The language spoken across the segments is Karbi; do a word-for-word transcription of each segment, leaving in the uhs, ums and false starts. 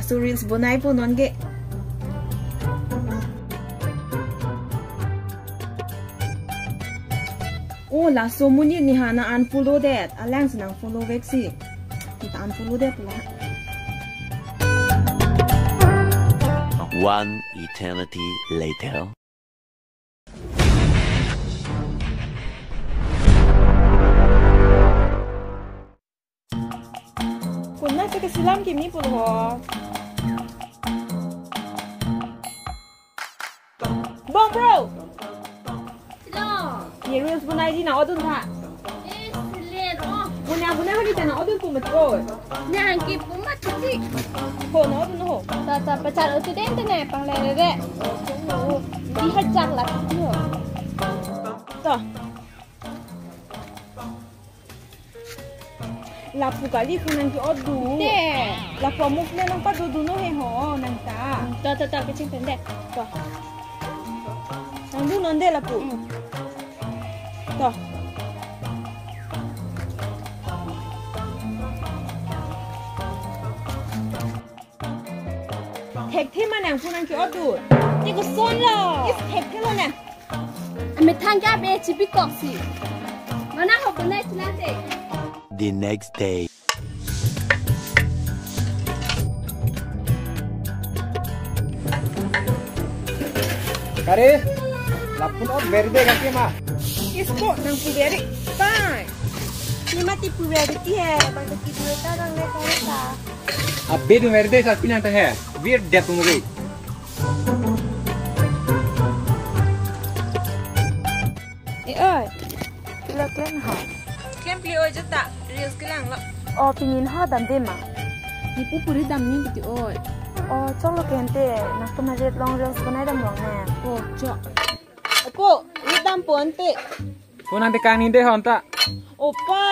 So reels bonaipo non ke. Oh, laso monit niha nang-unfollow det. Alang si nang-follow vek si. Kita unfollow det pula. One eternity later. Konat si kesilam kimi pulo ho. Bong bro. Hello. Ye reels bonaiji nang-odun tha. Eh, sile ro. Bone abone hali ta nang-odunpo mati oi. Nang kipu mati. Ho nang-odun ho. Ta ta pachar uti den tene pangle re. Di hajak la kiti ho. To. Lapu kali khun nang ke-odu. Te. Lapu amuk ne nang padudu no he ho nang ta. Ta ta ta kecheng pendek. To. Nang du non de lapu. Hmm. To. Thekthe ma nang pu nang ke-odu. Te koson lo. Is thekthe lo nang. Amethang ke abe chipi kok si. Mana ho bonai chilate. The next day. Kare, lapu-un ot verde kake ma. Isko nang pu verde. Bye. Ni mati pu verde ti he, bang ti pu ta nang le kare ta. Abe dun verde sa pinang ta he. Verde pu mo. Eh oi. Pilo klem ho. Klem pli oi jota. Reels kelang lo. O pinin ho damde ma. Ni pu puri damji piti oi. O choklo ke ante. Nangtum ajat long reels bonai dam long ne. O chok. Ako, ni dampo ante. Ko nang tekang ni de ho anta. Opa.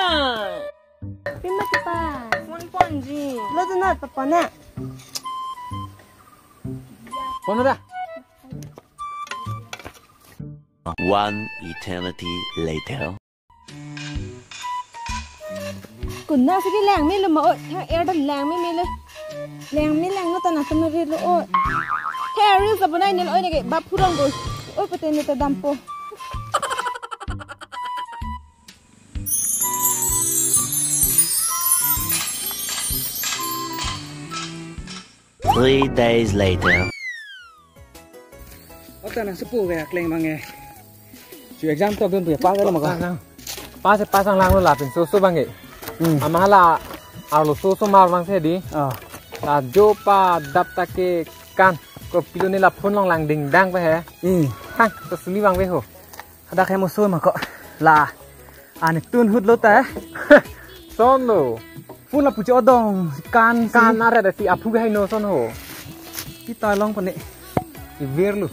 Pima tu pa. Phone ponji. Lo tu na papa na. Phone da. One eternity later. Konat si kelang melo ma oi, ha er da lang me melo. Lang me lang no ta nangtum relo oi. He reels abonai nelo oi ne ke bap phurong ko. Oi pute ne ta dampo. Three days later. Ota nang supu ke kleng bang e. Chu exam tok dun pu pass lo ma ko. Pass pass ang lang lo lapin so so bang e. Hmm. Ama hala arlo so so mar bang si di. Ah. Ta jo padap ta ke kan ko pilo ne la phone long lang ding dang pe he. Hmm. Hang to suli bang ve ho. Hadak hem oso ma ko. La. Ani tun hut lo ta. Son lo. Phone lapu chodong. Kan si. Kan are da si aphu hai no son ho. Kita long pane. Iver lo.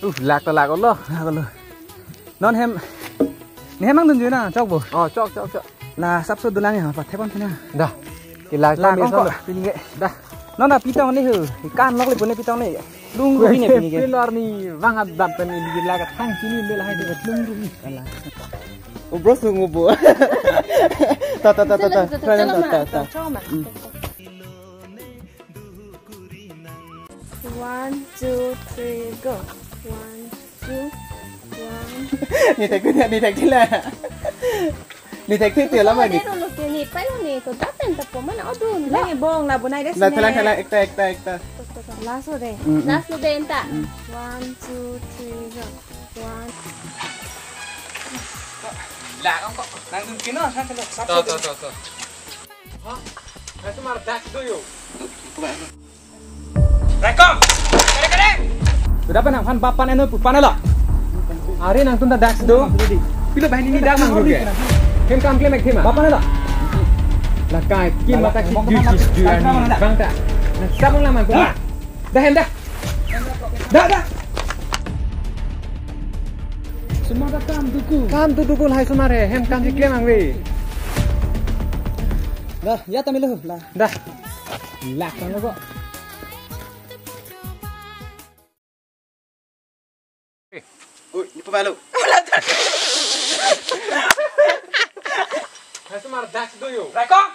Uh, lak ta lak lo. Lak lo. Non hem. Ne hem angdun jui na, chok bo. Oh, chok, chok, chok. La sapso dulang ya, pa thepon thena. Dah. Kila la kami kong ko, son lo. Pini ke. Dah. Non da pitong ni hu. Ikan lok le pune pitong ni. Lung ru ni pini ke. Pilor ni vang adap pen ini la ka thang sini bela hai de lung ru ni. Kala. O bro sungu bo. Ta ta ta ta ta. Chalo, chalo, chalo, chalo, chalo, chalo. Hmm. One, two, three, go. One, two, one. Ni thek ni thek la. Ni thek thek la ma ni. Ni pai lo ni ko dapen ta po mana odun. Lang bong la bonai des. La thalang thalang ekta ekta ekta. Last lo de. Mm, mm. Last lo de enta. Mm. One, two, three, go. One. La kong ko. Nang dun kino sa sa. To to to to. Ha? Kasu mar dak do yo. Rekom! Kare kare! Sudah penang fan bapan eno pupan elo. Ari nangtum ta dak do. Pilo bahini ni dak nang rugi. Hem kam klem ek thema. Bapan elo. La kai kim mata ki ju ju ju ani. Bang ta. Nang sabang lamang ko. Dah hem dah. Dah dah. Semua dah kam duku. Kam tu duku lahai semua re. Hem kam si klem angve. Dah, ya tamilo lah. Dah. Lak kan lo ko. Ui, ni pemalu. Hai semar dak do yo. Rekong.